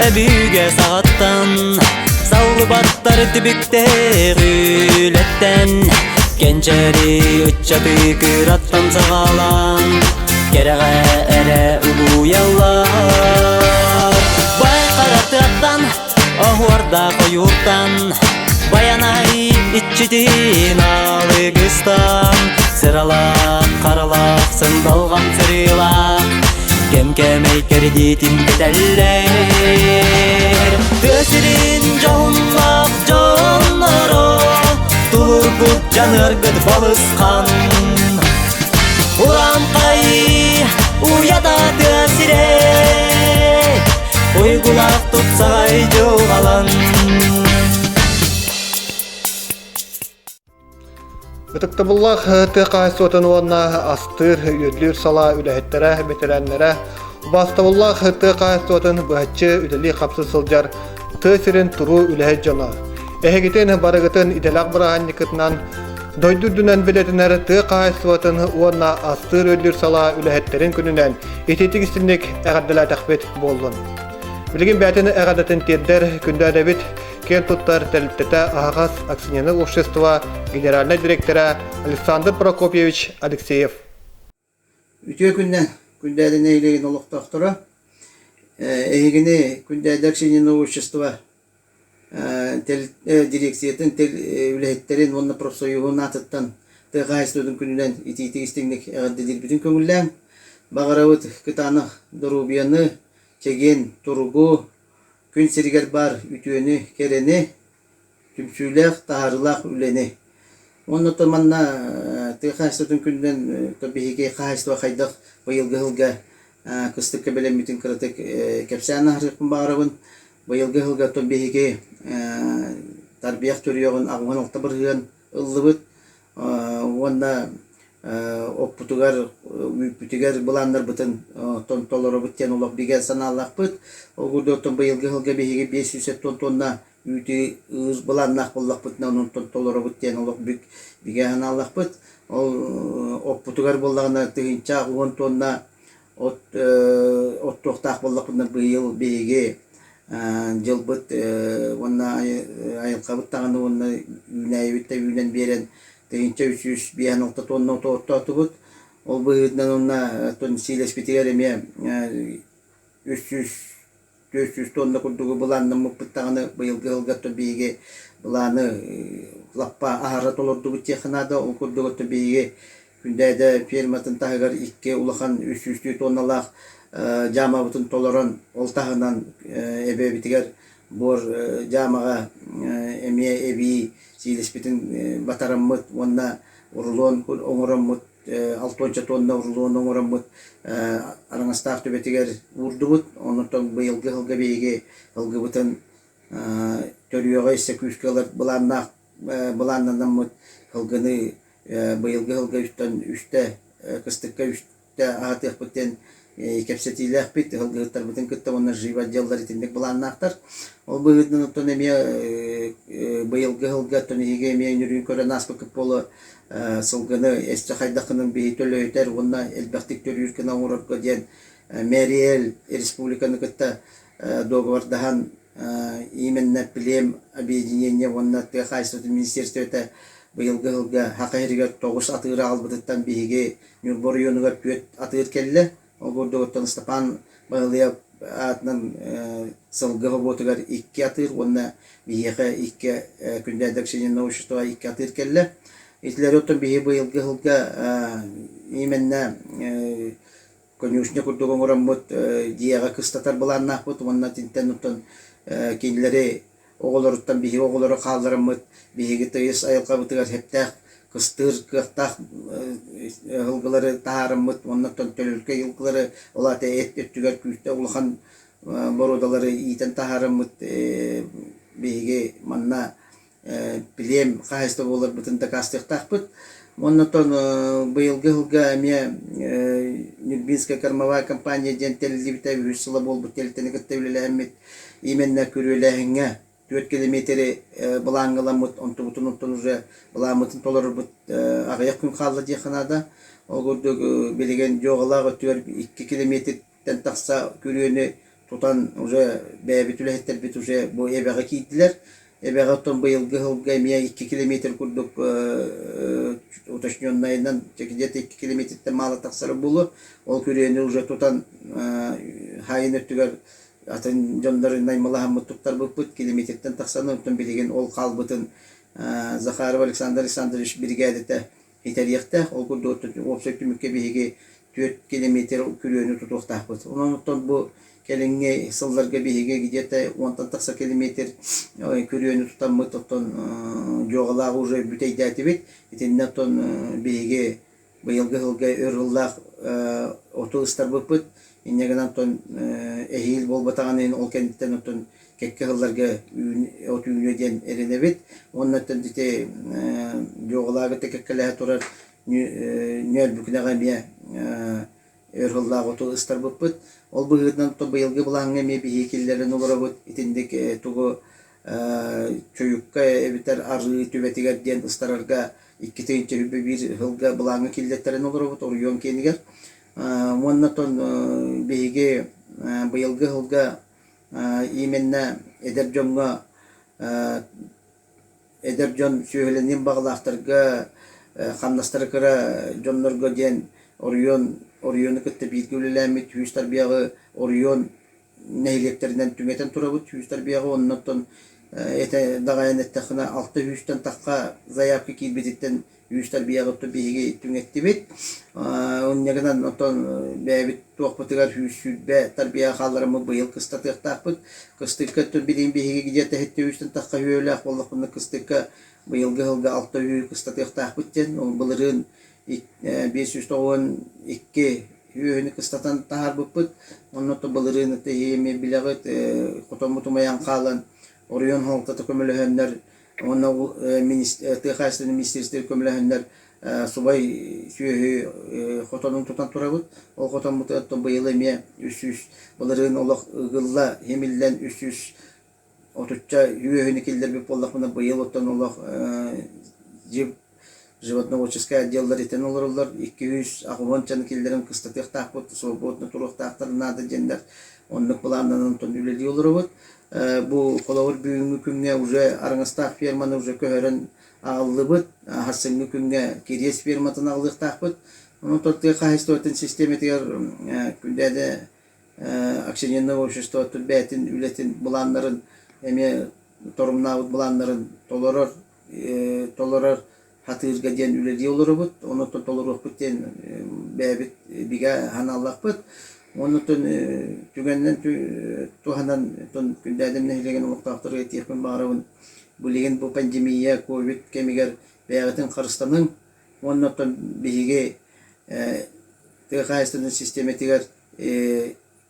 Өбүгэ саҕаттан саллыбаттар түбүктээх үлэттэн Кэнчээри ыччаты кыраттан саҕалаан Кэрэҕэ эрэ угуйаллар Байқаратыаттан оһуордаах ойууртан Байанай иччитин алыгыстан Сыралаах, харалаах, сындалҕан сырыылаах Кэм-кэмэй кэрдиитин кэтэллэр Тыа сирин дьоһуннаах дьонноро Тулургут дьаныаргыт балысхан Ураанхай уйата тыа сирэ Уйгулаах тупсаҕай дьылҕалан Ытыктабыллаах тыа хаһаайыстыбатын уонна астыыр, үөдлүүр салаа үлэһиттэрэ, бэтэрээннэрэ, убаастабыллаах тыа хаһаайыстыбатын быһаччы үлэлии-хапсы сылдьар тыа сирин туруу үлэһит дьоно. Эһигитин барыгытын идэлээх бырааһынньыккытынан дойду үрдүнэн билэтинэр тыа хаһаайыстыбатын уонна астыыр-үөллүүр салаа үлэһиттэрин күнүнэн итиитик истинник эҕэрдэлээтэхпит буоллун. Билигин бэйэтин эҕэрдэтин тиэрдэр күндээдэбит киэн туттар тэрилтэтэ аһаҕас акционернай общество генеральнай директора Александр Прокопьевич Алексеев. Үтүө күннэн Күндээдэ нэһилиэгин олохтоохторо эһигини Күндээдэ акционерное общество дирекциятын үлэһиттэрин уонна профсоюһун аатыттан тыа хаһаайыстыбатын күнүнэн итиитик истиҥник эҕэрдэлиирбитин көҥүллээҥ. Баҕарабыт кытаанах доруобуйаны, чэгиэн туругу, күн сиригэр баар үтүөнү, кэрэни, түмсүүлээх, таһаарыылаах үлэни. Уонна оттон манна тыа хаһаайыстыбатын күнүнэн биһиги хаһаайыстыба хайдах быйылгы сылга кыстыкка бэлэммитин кыратык кэпсээн аһарыахпын баҕарабын. Быйылгы сылга оттон биһиги тарбыйах төрүөҕүн 86% ыллыбыт. Уонна оппутугар, үүппүтүгэр былааннарбытын оттон толоробут диэн олох бигэ санаалаахпыт. Ол курдук оттон быйылгы сылга биһиги 570 тонна үүтү ыыр былааннаах буоллахпытына, онон толоробут диэн олох бигэ санаалаахпыт. Ол оппутугар буоллаҕына 1010 тонна от оттуохтаах буоллахпытына быйыл биһиги дьылбыт уонна айылҕабыт даҕаны уонна үүнээйибит да үүнэн биэрэн 1356 тонна оту оттоотубут. Ол быһыытынан уонна сиилэспитигэр эмиэ 300 400 тонна курдугу былааннаммыппыт даҕаны быйылгы сылга оттон биһиги былааны лаппа аһара толордубут диэххэ наада. Ол курдук оттон биһиги Күндээдэ ферматын таһыгар икки улахан 300 тонналаах дьаамабытын толорон, ол таһынан эбэбитигэр буор дьаамаҕа эмиэ эбии сиилэспитин батараммыт уонна рулон оҥороммут алтуонча тонна рулон оҥороммут Араҥастаах түбэтигэр уурдубут. Онтон быйылгы сылга биһиги ылгыбытын төрүөҕэ өссө күүскэ ылар былааннаах былааннанаммыт сылгыны быйылгы сылга үстэн үстэ кыстыкка үстэ аһатыахпыт диэн кэпсэтиилээхпит сылгыһыттарбытын кытта уонна живо отделлар итинник былааннаахтар. Ол быһыытынан оттон эмиэ быйылгы сылга оттон эһиги эмиэ үнүрүүн көрөн ааспыккыт буолуо сылгыны өссө хайдаххынан биһи төлөйүтэр уонна элбэхтик төрүүр гына оҥорорго диэн Мэриэл республиканы кытта дуогабардаһан именно плем объединение уонна тыа хаһаайыстыбатын министерствота быйылгы сылга Саха сиригэр тоҕус атыыр аҕалбытыттан биһиги Ньурба оройуонугар түөрт атыыр кэллэ. Ол курдук оттон Степан Баһылыйап аатынан сылгы собуотугар икки атыыр уонна биһиэхэ икки Күндээдэ Ксения научество икки атыыр кэллэ. Итилэри оттон биһи быйылгы сылга именно конюшня курдук оҥороммут дьиэҕэ кыстатар былааннаахпыт уонна итинтэн оттон кинилэри оҕолоруттан биһиги оҕолору хааллараммыт биһиги тыйыс айылҕабытыгар сөптөөх кыстыыр кыахтаах сылгылары таһаараммыт уонна оттон төлөркөй сылгылары ол аата эт өттүгэр күүстээх улахан боруодалары иитэн таһаараммыт биһиги манна билиэм хаһаайыстыба буоларбытын дакаастыахтаахпыт. Уонна оттон быйылгы сылга эмиэ Нюрбинская кормовая компания диэн тэриллибитэ үһүс сыла буолбут тэрилтэни кытта үлэлэһэммит именно күрүөлээһиҥҥэ 4 километры былааҥҥаламмыт, онтубутун оттон уже былааммытын толорорбут аҕыйах күн хаалла диэххэ наада. Ол курдук билигин Дьуоҕалаах өттүгэр 2 километртэн тахса күрүөнү. тутан уже бэйэбит үлэһиттэрбит уже бу Эбэҕэ киирдилэр. Эбэҕэ оттон быйылгы сылга эмиэ 2 километр курдук уточненнайынан где-то 2 километртэн маала тахсара буолуо. Ол күрүөнү уже тутан хаайын өттүгэр атын дьоннору наймылаһаммыт туттарбыппыт километртэн тахсан онтон билигин ол хаалбытын Захаров Александр Александрович биригээдэтэ итэриэхтээх. Ол курдук уопсай түмүккэ биһиги 4 километр күрүөнү тутуохтаахпыт. Онон оттон бу кэлиҥҥи сылларга биһиги где-то уонтан тахса километр күрүөнү тутаммыт, оттон дьуоҕалаах уже бүтэйдээтибит. Итиннэ оттон биһиги быйылгы сылга өр сыллаах оту ыстарбыппыт. Инньэ гынан оттон эһиил буолбатаҕын иһин ол кэнниттэн оттон кэккэ сылларга от үүнүө диэн эрэнэбит. Уонна оттон ити дьуоҕалааҕы кэккэлэһэ турар Ньүөлбүкүнэҕэ эмиэ өр сыллаах оту ыстарбыппыт. Ол быһыытынан быйылгы былааҥҥа эмиэ биһиги киллэрэн олоробут. Итинник тугу Чуйукка эбэтэр Арыы түбэтигэр диэн ыстарарга 2 1 сылга былааҥҥа киллэртэрэн олоробут оройуон киинигэр. Уонна оттон биһиги быйылгы сылга именно эдэр дьоҥҥо эдэр дьон сүөһүлэниэн баҕалаахтарга хамнастара кыра дьоннорго диэн оройуон оройуону кытта бииргэ үлэлээммит сүүс тарбыйаҕы оройуон нэһилиэктэринэн түҥэтэн турабыт сүүс тарбыйаҕы оннуттан этэ даҕайан эттэххинэ алта сүүстэн тахха заявка киирбититтэн үс тарбыйаҕы биһиги түҥэттибит инньэ гынан оттон бэйэбит туохпутугар 120 тарбыйаҕы хааллараммыт быйыл кыстатыахтаахпыт кыстыкка билигин биһиги где-то иһиттэ үстэн тахха үөлээх буоллахпына кыстыкка быйылгы сылга алта үһү кыстатыахтаахпыт диэн ол былырыын 592 үөһүнү кыстатан таһаарбыппыт онно былырыын эһиги билэҕит хотоммут умайан хаалан оройуон салалтата көмөлөһөннөр уонна тыа хаһаайыстыбатын министиэристибэтэ көмөлөһөннөр субай сүөһү хотонун тутан турабыт. Ол хотоммутугар быйыл эмиэ 300 былырыын олох ыгылла химиллэн 330 үөһүнү киллэрбит буоллахпына быйыл оттон олох животноводческай отделлар итэн олороллор 280 киллэрэн кыстатыахтаахпыт свободно туруохтаахтар наада диэннэр оннук былааннанан үлэлии олоробут Бу холобур бүгүҥҥү күҥҥэ уже Араҥастаах ферманы уже көһөрөн аҕаллыбыт. Сарсыҥҥы күҥҥэ Кириэс ферматын аҕалыахтаахпыт. Онон тыа хаһаайыстыбатын систиэмэтигэр Күндээдэ акционерное общество бэйэтин үлэтин былааннарын эмиэ торумнаабыт былааннарын толорор толорор хатыырга диэн үлэлии олоробут. Онон толоруохпут диэн бэйэбит бигэ санаалаахпыт. Оннуттан түгэнинэн туһанан Күндээдэм нэһилиэгин олохтоохторугар этиэхпин баҕарабын. Билигин бу пандемия, ковид кэмигэр бэйэҕитин харыстаныҥ. Уонна оттон биһиги тыа хаһаайыстыбатын систиэмэтигэр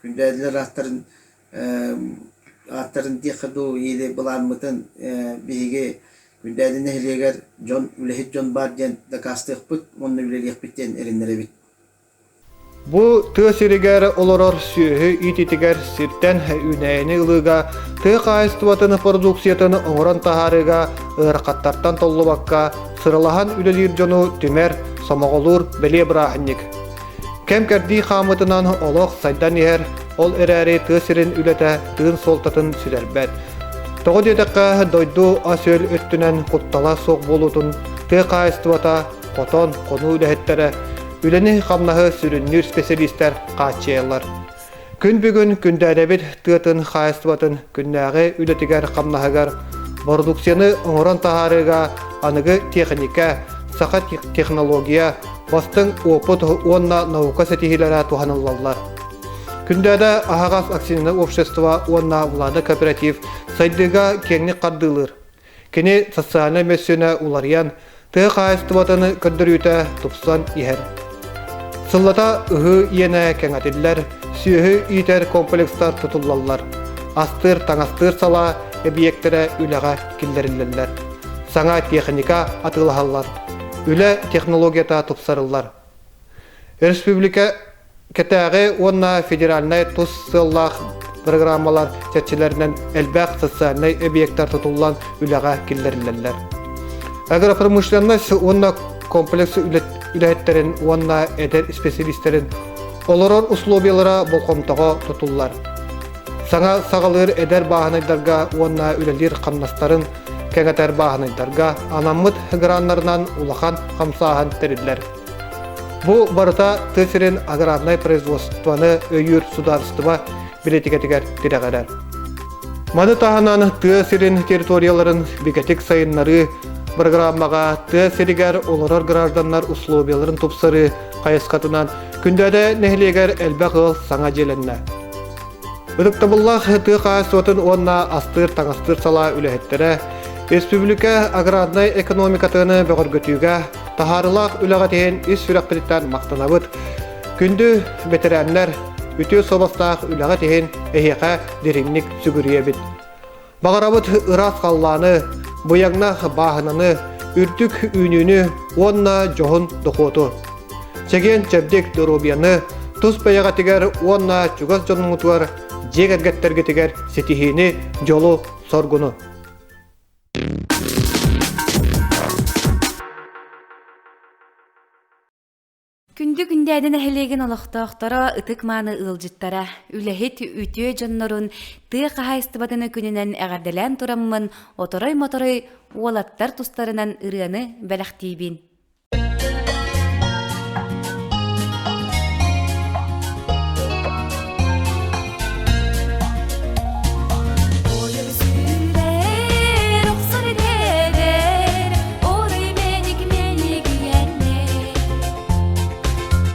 Күндээдилэр ааттарын ааттарын диэххэ дуу или былааммытын биһиги Күндээдэ нэһилиэгэр дьон үлэһит дьон баар диэн дакаастыахпыт уонна үлэлиэхпит диэн эрэннэрэбит. Бу тыа сиригэр олорор сүөһү иитиитигэр сиртэн үүнээйини ылыыга, тыа хаһаайыстыбатын продукциятын оҥорон таһаарыыга ыарахаттартан толлубакка сыралаһан үлэлиир дьону түмэр, сомоҕолуур бэлиэ бырааһынньык. Кэм-кэрдии хаамыытынан олох сайдан иһэр, ол эрээри тыа сирин үлэтэ тыын суолтатын сүтэрбэт. Тоҕо диэтэххэ, дойду ас-үөл өттүнэн куттала суох буолуутун тыа хаһаайыстыбата, хотон, хонуу үлэһиттэрэ, үлэни-хамнаһы сүрүннүүр специалистэр хааччыйаллар. Күн бүгүн Күндээдэбит тыатын хаһаайыстыбатын күннээҕи үлэтигэр-хамнаһыгар бородууксуйаны оҥорон таһаарыыга аныгы тиэхиньикэ, саха технология, бастыҥ уопут уонна наука ситиһиилэрэ туһаныллаллар. Күндээдэ аһаҕас акционернай общество уонна Влада кооператив сайдыыга киэҥник хардыылыыр. Кини социальнай мөссүөнэ уларыйан, тыа хаһаайыстыбатын көрдөрүүтэ тупсан иһэр. Сыллата ыһыы иэнэ кэҥэтиллэр, сүөһү иитэр комплекстар тутуллаллар, астыыр-таҥастыыр салаа эбийиэктэрэ үлэҕэ киллэриллэллэр, саҥа техника атыылаһаллар, үлэ технологията тупсарыллар. Өрөспүүбүлүкэ Кэтээҕи уонна федеральнай тус сыаллаах программалар чэрчилэринэн элбэх социальнай объектар тутуллан үлэҕэ киллэриллэллэр. Агропромышленность уонна комплекс үлэһиттэрин уонна эдэр специалистэрин олорор условиялара болҕомтоҕо тутуллар. Саҥа саҕалыыр эдэр бааһынайдарга уонна үлэлиир хамнастарын кэҥэтэр бааһынайдарга анаммыт граннарынан улахан хамсааһын тэриллэр. Бу барыта тыа сирин аграрнай производствоны өйүүр судаарыстыба бэлиитикэтигэр тирэҕирэр. Маны таһынан тыа сирин территорияларын бигэтик сайыннарыы программаҕа тыа сиригэр олорор гражданнар условияларын тупсарыы хайысхатынан Күндээдэ нэһилиэгэр элбэх ыал саҥа дьиэлэннэ. Ытыктабыллаах тыа хаһаайыстыбатын уонна астыыр-таҥастыыр салаа үлэһиттэрэ республика аграрнай экономикатын бөҕөргөтүүгэ таһаарыылаах үлэҕит иһин ис сүрэхпититтэн махтанабыт. Күндү бэтэрээннэр, үтүө суобастаах үлэҕит иһин эһиэхэ дириҥник сүгүрүйэбит. Баҕарабыт ыраас халлааны, быйаҥнаах бааһынаны, үрдүк үүнүүнү уонна дьоһун дохуоту. Чэгиэн-чэбдик доруобуйаны, тус бэйэҕитигэр уонна чугас дьонуҥутугар, дьиэ кэргэттэргитигэр ситиһиини, дьолу-соргуну! Күндү Күндээдэ нэһилиэгин олохтоохторо, ытык-мааны ыалдьыттара, үлэһит үтүө дьоннорун тыа хаһаайыстыбатын күнүнэн эҕэрдэлээн тураммын, оторой-моторой уолаттар тустарынан ырыаны бэлэхтиибин.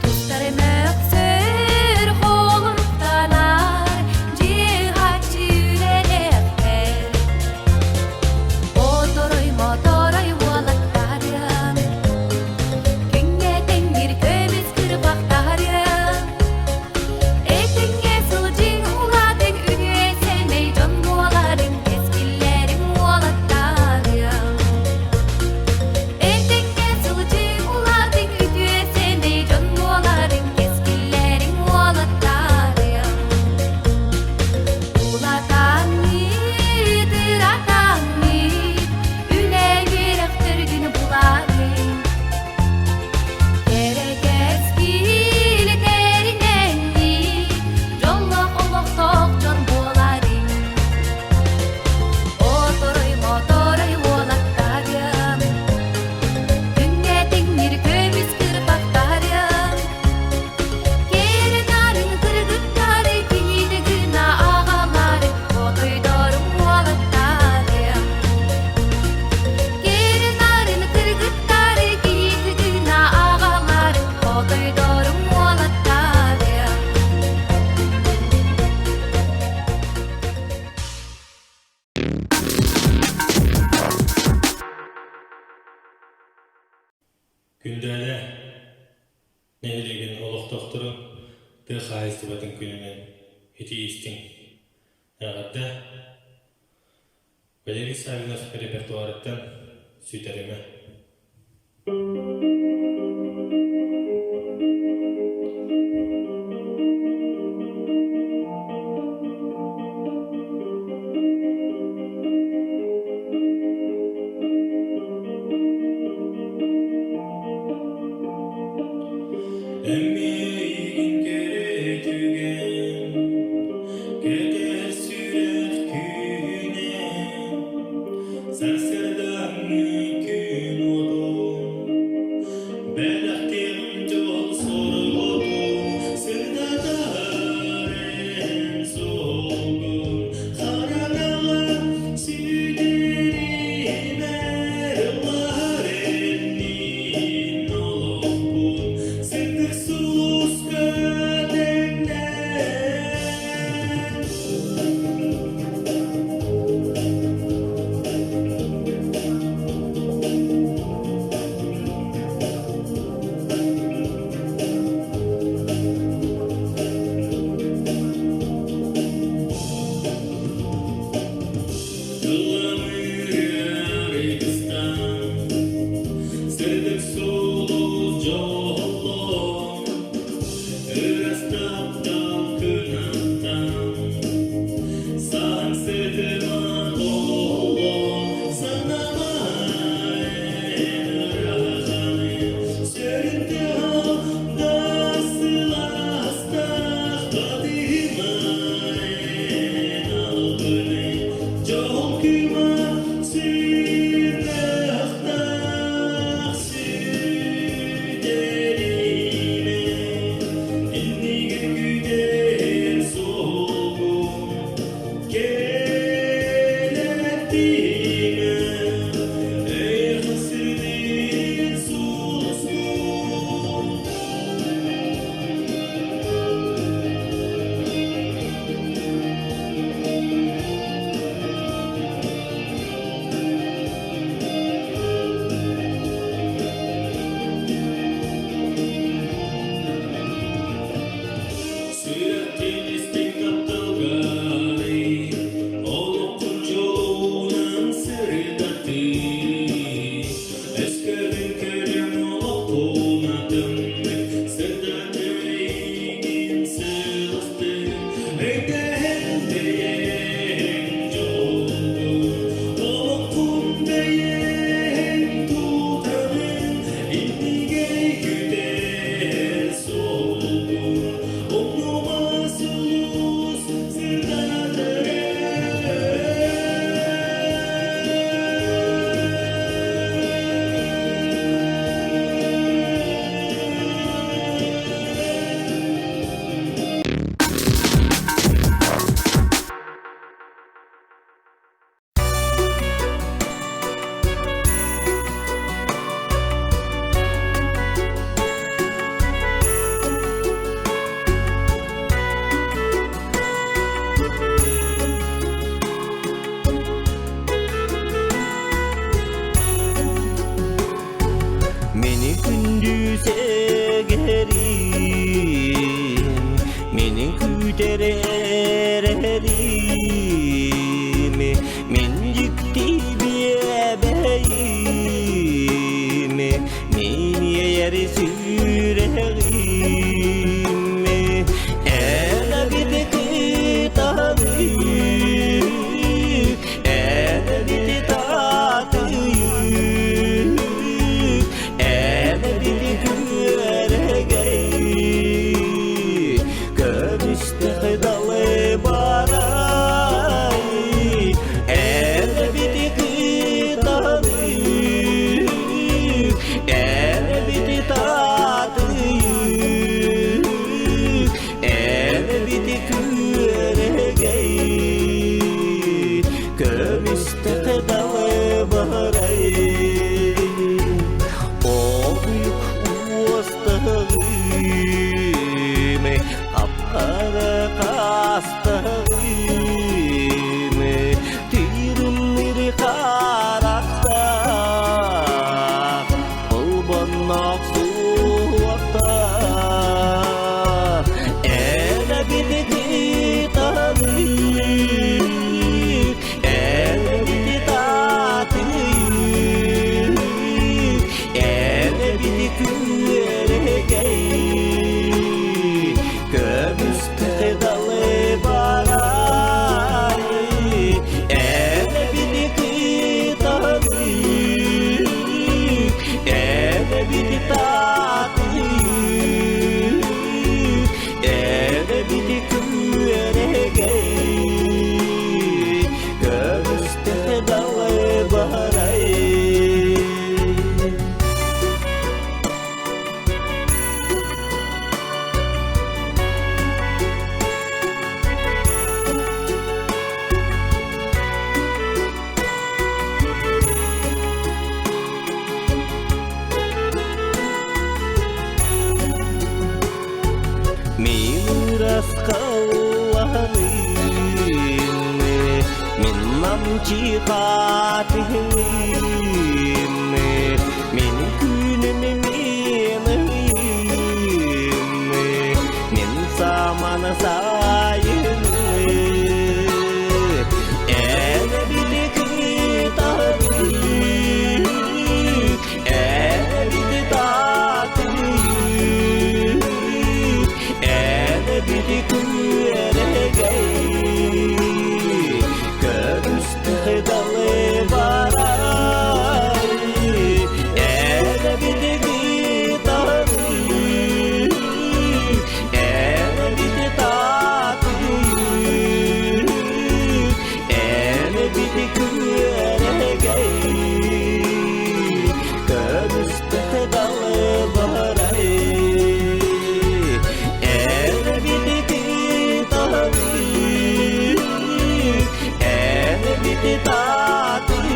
Тустар мөхсөр холуруктанар дьиэ-хаччы үлэлэхтэр. Оторой моторой уолаттарым, күҥҥэ тэҥҥир көмүс кырбахтарым. Этиҥҥэ сылдьыҥ улаатыҥ үтүө сэмэй дьон буоларыҥ кэскиллэрим уолаттарым. Этэҥҥэ сылдьыы улаатыҥ үтүө сэмэй дьон буоларыҥ кэскиллэриҥ уолаттарыам. Улатаҥҥыт, ыратаҥҥыт, үлэ үөрэх төрдүн булаҥҥыт. Кэрэ кэскил тэринэҥҥит, дьоллоох олохтоох дьон буоларыҥ. Оторой моторой уолаттарым, Күҥҥэ тэҥнир көмүс кырбактарым, Кэрэ-нарын кыргыттары киһини гына аҕалары, Хотойдорум уолаттарым. Кэрэ-нарын кыргыттары киһини гына аҕалары, Хотойдорум уолаттарым. Күндээлэ нэһилиэгин олохтоохторун тыа хаһаайыстыбатын күнүнэн итии-истиҥ эҕэрдэ! Валерий Саввинов репертуарыттан сүтэримэ. Эмиийгин кэрэ түгэн, кэтэр сүрэх күүһүнэн, Сарсыардааҥҥы күн уотун, бэлэхтиэҕим дьол сорҕотун, сырдатар эн суолгун, хараҥаҕа сүтэримэр ыллаһар эн мин олохпун, сырдык сулус. Күндү сэгэрим, Менин күүтэр эрэрим, Мин дьикти биэбэйим, Мин иэйэр сүрэҕим, Эн эбит кыталык, Эн эбит татыйык, Эн эбит күөрэгэй, Көрүстэх далы барай, Эн эбит кыталык, Эн эбит татыйык, Эн эбит күөрэгэй, Көмүстэх далы барай, Олук уостаҕым, Хап-хара хастаҕым, Тыырымныр харахтаах, Холбонноох суохтаах, Эн эбит кыталык, Эн эбит таатыйык, Эн эбит күөрэгэй, Көмүстэх далы барай, Эн эбит кыталык, Эн эбит таатыйык, Эн эбит күөрэгэй, Көмүстэх далы барай. Мин ырасқалланым, Мин намчы қатыным, Мен күнім менің, Мен саман сайыным. Эн эбит кыталык, Эн эбит татык, Эн эбит күөрэгэй, Көрүстэх далы барай, Эн эбит кыталык, Эн эбит татык, Эн эбит күөрэгэй, Көрүстэх далы барай, Эн эбит кыталык, Эн эбит татык,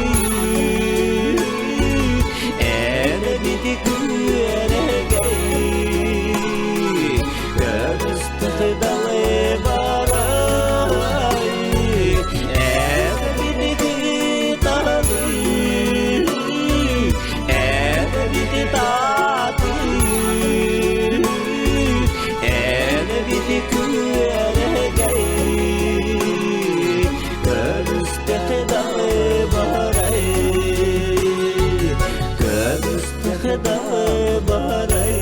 Эн эбит күөрэгэй, Көрүстэх далы барай, Эн эбит кыталык, Эн эбит татык, Эн эбит күөрэгэй, Көрүстэх далы барай, Көрүстэх далы барай.